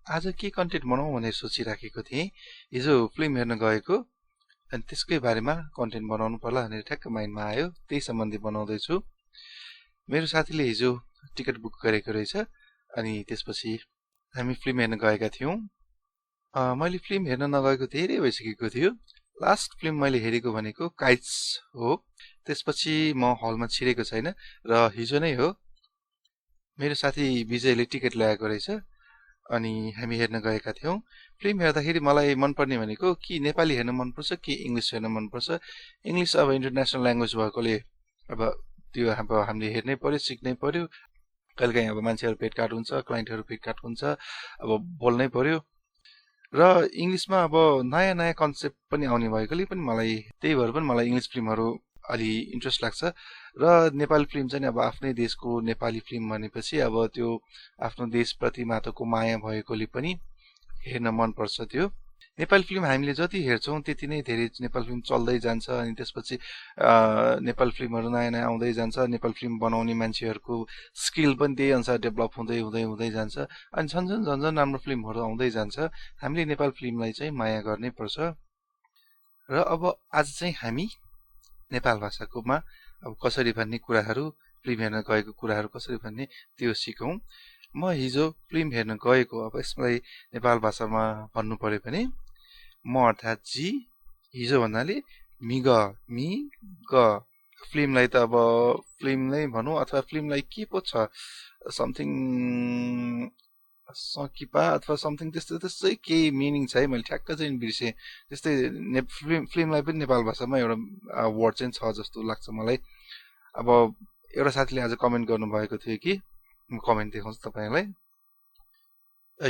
आज के कन्टेन्ट बनाउँ भनेर सोचिराखेको थिएँ। हिजो फिल्म हेर्न गएको अनि त्यसकै बारेमा कन्टेन्ट बनाउनु पर्ला भनेर ठ्याक्क माइन्डमा आयो, त्यही सम्बन्धी बनाउँदैछु। मेरो साथीले हिजो टिकट बुक गरेको रहेछ अनि त्यसपछि हामी फिल्म हेर्न गएका थियौँ। मैले फिल्म हेर्न नगएको धेरै भइसकेको थियो। लास्ट फिल्म मैले हेरेको भनेको काइट्स हो। त्यसपछि म हलमा छिरेको छैन र हिजो नै हो मेरो साथी विजयले टिकट ल्याएको रहेछ अनि हामी हेर्न गएका थियौँ। फिल्म हेर्दाखेरि मलाई मनपर्ने भनेको कि नेपाली हेर्न मनपर्छ कि इङ्ग्लिस हेर्न मनपर्छ। इङ्ग्लिस अब इन्टरनेसनल ल्याङ्ग्वेज भएकोले अब त्यो हामीले हेर्नै पर्यो, सिक्नै पर्यो। कहिलेकाहीँ अब मान्छेहरू भेटघाट हुन्छ, क्लाइन्टहरू भेटघाट हुन्छ, अब बोल्नै पर्यो। र इङ्ग्लिसमा अब नयाँ नयाँ कन्सेप्ट पनि आउने भएकोले पनि मलाई त्यही भएर पनि मलाई इङ्ग्लिस फिल्महरू अलि इन्ट्रेस्ट लाग्छ। र नेपाली फिल्म चाहिँ अब आफ्नै देशको नेपाली फिल्म भनेपछि अब त्यो आफ्नो देशप्रति मात्रको माया भएकोले पनि हेर्न मनपर्छ। त्यो नेपाली फिल्म हामीले जति हेर्छौँ त्यति नै धेरै नेपाली फिल्म चल्दै जान्छ अनि त्यसपछि नेपाली फिल्महरू नयाँ नयाँ आउँदै जान्छ। नेपाली फिल्म बनाउने मान्छेहरूको स्किल पनि त्यही अनुसार डेभलप हुँदै हुँदै हुँदै जान्छ अनि झन् राम्रो फिल्महरू आउँदै जान्छ। हामीले नेपाली फिल्मलाई चाहिँ माया गर्नै पर्छ। र अब आज चाहिँ हामी नेपाल भाषाकोमा अब कसरी भन्ने कुराहरू, फिल्म हेर्न गएको कुराहरू कसरी भन्ने त्यो सिकौँ। म हिजो फिल्म हेर्न गएको, अब यसलाई नेपाल भाषामा भन्नु पर्यो भने म अर्थात् जी, हिजो भन्नाले मिग, मि ग। फिल्मलाई त अब फिल्म नै भनौँ अथवा फिल्मलाई के पो छ, समथिङ सकिपा अथवा समथिङ त्यस्तै केही मिनिङ छ है, मैले ठ्याक्क चाहिँ बिर्सेँ। त्यस्तै फिल्मलाई पनि नेपाल भाषामा एउटा वर्ड चाहिँ छ जस्तो लाग्छ मलाई। अब एउटा साथीले आज कमेन्ट गर्नुभएको थियो कि, म कमेन्ट देखाउँछु तपाईँलाई।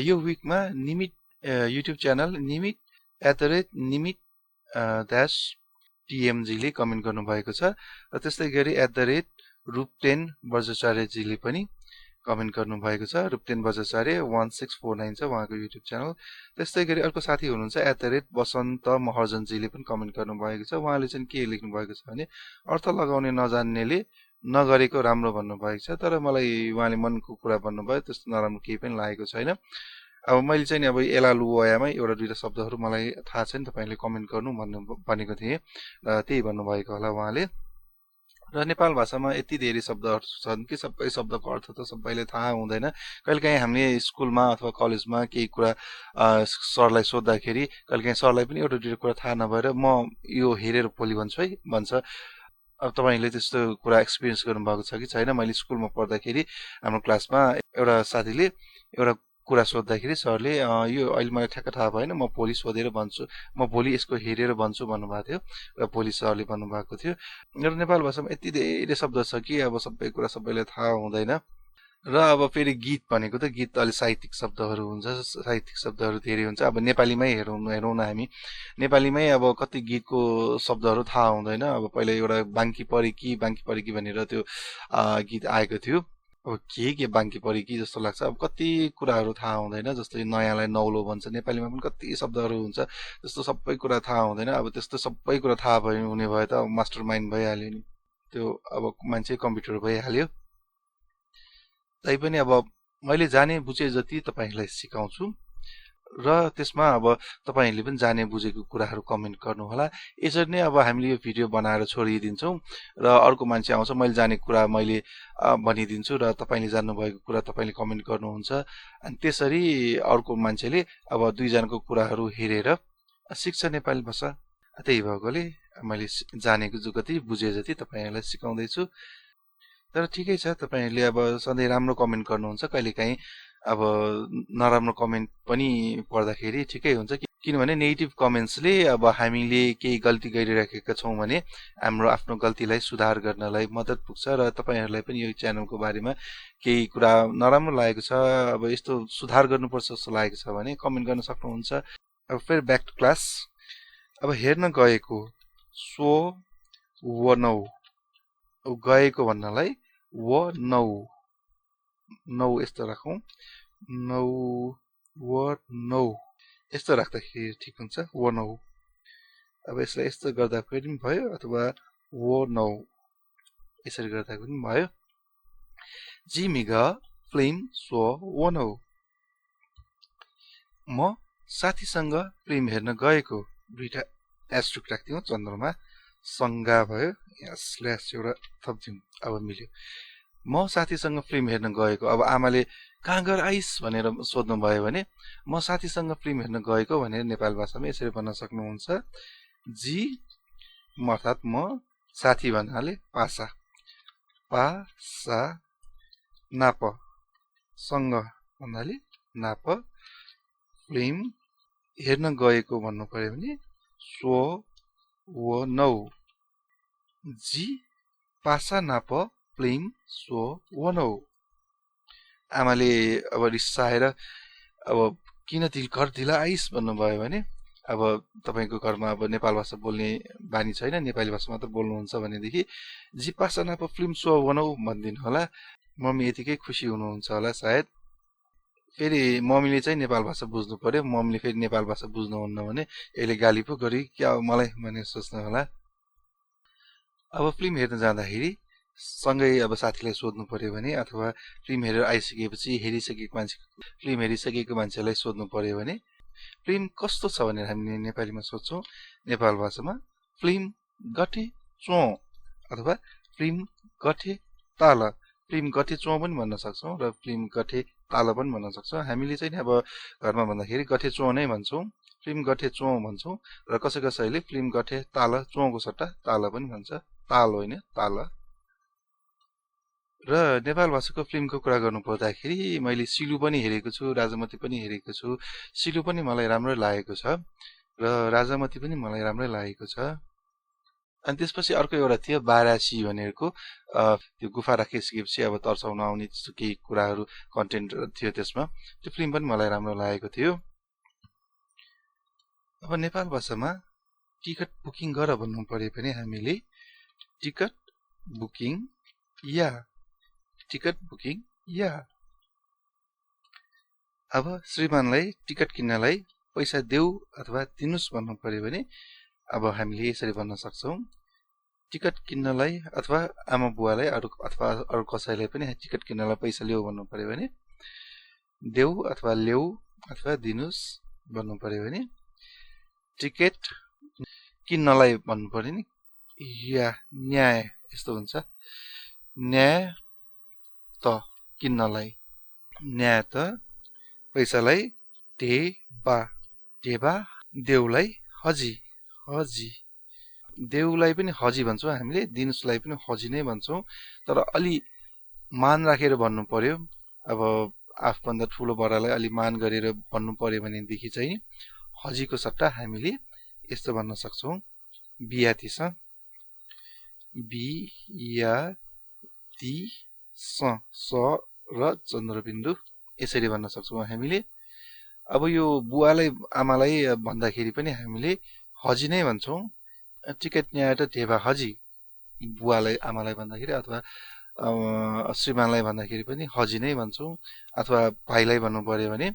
यो विकमा निमित युट्युब च्यानल निमित @ ड्यास टिएमजीले कमेन्ट गर्नुभएको छ र त्यस्तै गरी @रूपटेन बज्राचार्यजीले पनि कमेन्ट गर्नुभएको छ। रूपटेन बज्राचार्य 1649 छ उहाँको युट्युब च्यानल। त्यस्तै गरी अर्को साथी हुनुहुन्छ @बसन्त महर्जनजीले पनि कमेन्ट गर्नुभएको छ। उहाँले चाहिँ के लेख्नु भएको छ भने अर्थ लगाउने नजान्नेले नगरेको राम्रो भन्नुभएको छ। तर मलाई उहाँले मनको कुरा भन्नुभयो, त्यस्तो नराम्रो केही पनि लागेको छैन। अब मैले चाहिँ अब एलालुवायामै एउटा दुईटा शब्दहरू मलाई थाहा छैन, तपाईँले कमेन्ट गर्नु भनेको थिएँ र त्यही भन्नुभएको होला उहाँले। र नेपाल भाषामा यति धेरै शब्दहरू छन् कि सबै शब्दको अर्थ त सबैले थाहा हुँदैन। कहिलेकाहीँ हामीले स्कुलमा अथवा कलेजमा केही कुरा सरलाई सोद्धाखेरि कहिलेकाहीँ सरलाई पनि एउटा दुईवटा कुरा थाहा नभएर म यो हेरेर भोलि भन्छु है भन्छ। अब तपाईँले त्यस्तो कुरा एक्सपिरियन्स गर्नुभएको छ कि छैन? मैले स्कुलमा पढ्दाखेरि हाम्रो क्लासमा एउटा साथीले एउटा कुरा सोद्धाखेरि सरले यो अहिले मलाई ठ्याक्क थाहा भएन, म भोलि सोधेर भन्छु, म भोलि यसको हेरेर भन्छु भन्नुभएको थियो र भोलि सरले भन्नुभएको थियो। र नेपाल भाषामा यति धेरै शब्द छ कि अब सबै कुरा सबैलाई थाहा हुँदैन। र अब फेरि गीत भनेको त गीत अलि साहित्यिक शब्दहरू हुन्छ, साहित्यिक शब्दहरू धेरै हुन्छ। अब नेपालीमै हेरौँ न हामी, नेपालीमै अब कति गीतको शब्दहरू थाहा हुँदैन। अब पहिला एउटा बाङ्की परे कि भनेर त्यो गीत आएको थियो। अब के बाङ्की परे कि जस्तो लाग्छ। अब कति कुराहरू थाहा हुँदैन, जस्तै नयाँलाई नौलो भन्छ, नेपालीमा पनि कति शब्दहरू हुन्छ, त्यस्तो सबै कुरा थाहा हुँदैन। अब त्यस्तो सबै कुरा थाहा हुने भयो त अब मास्टर माइन्ड भइहाल्यो नि, त्यो अब मान्छे कम्प्युटर भइहाल्यो। तैपनि अब मैले जाने बुझे जति तपाईँहरूलाई सिकाउँछु र त्यसमा अब तपाईँहरूले पनि जाने बुझेको कुराहरू कमेन्ट गर्नुहोला। यसरी नै अब हामीले यो भिडियो बनाएर छोडिदिन्छौँ र अर्को मान्छे आउँछ, मैले जाने कुरा मैले भनिदिन्छु र तपाईँले जान्नुभएको कुरा तपाईँले कमेन्ट गर्नुहुन्छ। अनि त्यसरी अर्को मान्छेले अब दुईजनाको कुराहरू हेरेर सिक्छ नेपाली भाषा। त्यही भएकोले मैले जानेको जति बुझे जति तपाईँहरूलाई सिकाउँदैछु। तर ठिकै छ, तपाईँहरूले अब सधैँ राम्रो कमेन्ट गर्नुहुन्छ, कहिलेकाहीँ अब नराम्रो कमेन्ट पनि पढ्दाखेरि ठिकै हुन्छ। किनभने नेगेटिभ कमेन्ट्सले अब हामीले केही गल्ती गरिराखेका छौँ भने हाम्रो आफ्नो गल्तीलाई सुधार गर्नलाई मद्दत पुग्छ। र तपाईँहरूलाई पनि यो च्यानलको बारेमा केही कुरा नराम्रो लागेको छ, अब यस्तो सुधार गर्नुपर्छ जस्तो लागेको छ भने कमेन्ट गर्न सक्नुहुन्छ। अब फेरि ब्याक टु क्लास। अब हेर्न गएको सो व नौ, गएको भन्नलाई व नौ यस्तो राखौँ, नौ व नौ यस्तो राख्दाखेरि ठिक हुन्छ, व नौ। अब यसलाई यस्तो गर्दा पनि भयो अथवा व नौ यसरी गर्दा पनि भयो। जिमिग फिल्म सो व नौ। म साथीसँग फिल्म हेर्न गएको, दुईटा एस्ट्रिक राख्दिउँ, चन्द्रमा सङ्गा भयो, यहाँ स्ल्यास एउटा थप्दिउँ, अब मिल्यो। म साथीसँग फिल्म हेर्न गएको, अब आमाले कहाँ गएर आइस भनेर सोध्नु भयो भने म साथीसँग फिल्म हेर्न गएको भनेर नेपाली भाषामा यसरी भन्न सक्नुहुन्छ। जी अर्थात् म, साथी भन्नाले पासा, पासा, नाप, सँग भन्नाले नाप, फिल्म हेर्न गएको भन्नु पर्यो भने सो वो नौ, जी पासा नाप फिल्म सो वो नौ। आमाले अब रिसाएर अब किन घर ढिला आइस भन्नुभयो भने अब तपाईँको घरमा अब नेपाल भाषा बोल्ने बानी छैन, नेपाली भाषा मात्र बोल्नुहुन्छ भनेदेखि जी पासा नाप फिल्म सो बनाऊ भनिदिनु होला। मम्मी यतिकै खुसी हुनुहुन्छ होला सायद। फेरि मम्मीले चाहिँ नेपाल भाषा बुझ्नु पर्यो, मम्मीले फेरि नेपाल भाषा बुझ्नुहुन्न भने यसले गाली पो गरी क्या मलाई भनेर सोच्नु होला। अब फिल्म हेर्न जाँदाखेरि सँगै अब साथीलाई सोध्नु पर्यो भने अथवा फिल्म हेरेर आइसकेपछि फिल्म हेरिसकेको मान्छेलाई सोध्नु पर्यो भने फिल्म कस्तो छ भनेर हामीले नेपालीमा सोध्छौँ। नेपाल भाषामा फिल्म गठे चोँ अथवा फिल्म गठे ताल, फिल्म गठे चोँ पनि भन्न सक्छौँ र फिल्म गठे ताल पनि भन्न सक्छौँ। हामीले चाहिँ अब घरमा भन्दाखेरि गठे चोँ नै भन्छौँ, फिल्म गठे चोँ भन्छौँ र कसै कसैले फिल्म गठे ताल, चोँको सट्टा ताल पनि भन्छ, ताल होइन ताल। र नेपाल भाषाको फिल्मको कुरा गर्नु पर्दाखेरि मैले सिलु पनि हेरेको छु, राजामती पनि हेरेको छु। सिलु पनि मलाई राम्रो लागेको छ र राजामती पनि मलाई राम्रै लागेको छ। अनि त्यसपछि अर्को एउटा थियो बारासी भनेको, त्यो गुफा राखिसकेपछि अब तर्साउन आउने त्यस्तो केही कुराहरू कन्टेन्ट थियो त्यसमा, त्यो फिल्म पनि मलाई राम्रो लागेको थियो। अब नेपाल भाषामा टिकट बुकिङ गर भन्नु पर्यो भने हामीले टिकट बुकिङ या, टिकट बुकिङ या। अब श्रीमानलाई टिकट किन्नलाई पैसा देऊ अथवा दिनुस् भन्नु पर्यो भने अब हामीले यसरी भन्न सक्छौँ। टिकट किन्नलाई अथवा आमा बुवालाई अथवा अरू कसैलाई पनि टिकट किन्नलाई पैसा ल्याऊ भन्नु पर्यो भने देऊ अथवा ल्याऊ अथवा दिनुस् भन्नु पर्यो भने टिकट किन्नलाई भन्नु पर्यो नि या न्याय, यस्तो हुन्छ। न्याय त किन्नलाई, न्याय त पैसालाई, टेबा, टेबा देउलाई हजी, हजी, देउलाई पनि हजी भन्छौँ हामीले, दिनुसलाई पनि हजी नै भन्छौँ, तर अलि मान राखेर भन्नु पर्यो। अब आफूभन्दा ठुलो बडालाई अलि मान गरेर भन्नु पर्यो भनेदेखि चाहिँ हजीको सट्टा हामीले यस्तो भन्न सक्छौँ, बियातिस, बियातिस, स र चन्द्रबिन्दु यसरी भन्न सक्छौँ हामीले। अब यो बुवालाई आमालाई भन्दाखेरि पनि हामीले हजी नै भन्छौँ। टिकट न्याय त टेबा हजी, बुवालाई आमालाई भन्दाखेरि अथवा श्रीमानलाई भन्दाखेरि पनि हजी नै भन्छौँ। अथवा भाइलाई भन्नु पर्यो भने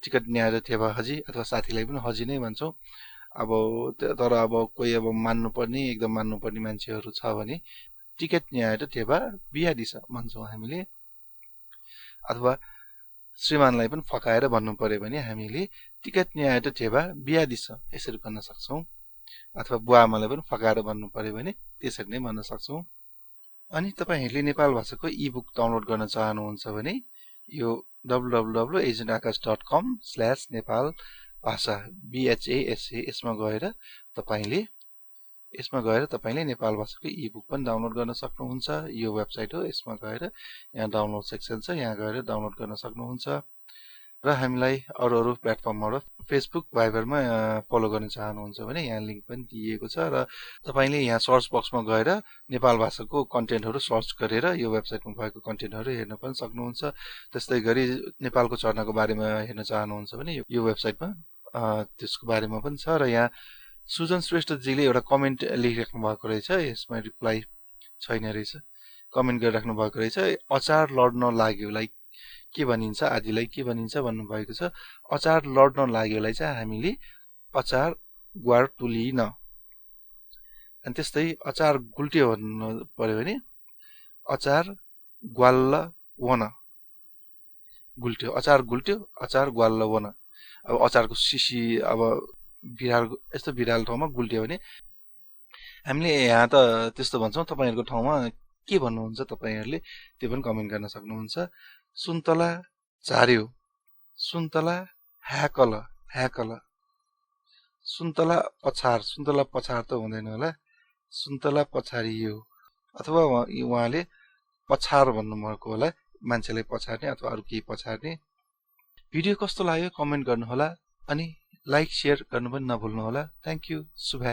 टिकट न्याय त टेबा हजी, अथवा साथीलाई पनि हजी नै भन्छौँ। अब तर अब कोही अब मान्नुपर्ने एकदम मान्नुपर्ने मान्छेहरू छ भने टिकट न्याय त टेबा बियादिस भन्छौँ हामीले। अथवा श्रीमानलाई पनि फकाएर भन्नु पर्यो भने हामीले टिकट न्याय त टेबा बियादिस यसरी भन्न सक्छौँ। अथवा बुवा आमालाई पनि फकाएर भन्नु पर्यो भने त्यसरी नै भन्न सक्छौँ। अनि तपाईँहरूले नेपाल भाषाको इबुक डाउनलोड गर्न चाहनुहुन्छ भने यो www.agentacas.com/nepalbhasa BHASA यसमा गएर तपाईँले नेपाल भाषाको इबुक पनि डाउनलोड गर्न सक्नुहुन्छ। यो वेबसाइट हो, यसमा गएर यहाँ डाउनलोड सेक्सन छ, यहाँ गएर डाउनलोड गर्न सक्नुहुन्छ। र हामीलाई अरू प्लेटफर्मबाट फेसबुक, भाइबरमा फलो गर्न चाहनुहुन्छ भने यहाँ लिङ्क पनि दिइएको छ र तपाईँले यहाँ सर्च बक्समा गएर नेपाल भाषाको कन्टेन्टहरू सर्च गरेर यो वेबसाइटमा भएको कन्टेन्टहरू हेर्न पनि सक्नुहुन्छ। त्यस्तै गरी नेपालको झरनाको बारेमा हेर्न चाहनुहुन्छ भने यो वेबसाइटमा त्यसको बारेमा पनि छ। र यहाँ सुजन श्रेष्ठजीले एउटा कमेन्ट लेखिराख्नु भएको रहेछ, यसमा रिप्लाई छैन रहेछ, कमेन्ट गरिराख्नु भएको रहेछ। अचार लड्न लाग्योलाई के भनिन्छ, आदिलाई के भनिन्छ भन्नुभएको छ। अचार लड्न लाग्योलाई चाहिँ हामीले अचार ग्वार तुलिन। अनि त्यस्तै अचार गुल्ट्यो भन्नु पर्यो भने अचार ग्वाल्ल वन, गुल्ट्यो, अचार गुल्ट्यो, अचार ग्वाल्ल वन। अब अचारको सिसी अब भिराल यस्तो भिरालो ठाउँमा गुल्ट्यो भने हामीले यहाँ त त्यस्तो भन्छौँ तपाईहरुको ठाउँमा के भन्नुहुन्छ तपाईहरुले त्यो पनि कमेन्ट गर्न सक्नुहुन्छ सुन्तला झार्यो सुन्तला ह्याकल ह्याकल सुन्तला पछार त हुँदैन होला सुन्तला पछारियो अथवा उहाँले पछार भन्नुभएको होला मान्छेलाई पछार्ने अथवा अरु केही पछार्ने भिडियो कस्तो लाग्यो कमेन्ट गर्नुहोला अनि लाइक शेयर गर्नु पनि नभुल्नु होला थ्यांक यू शुभ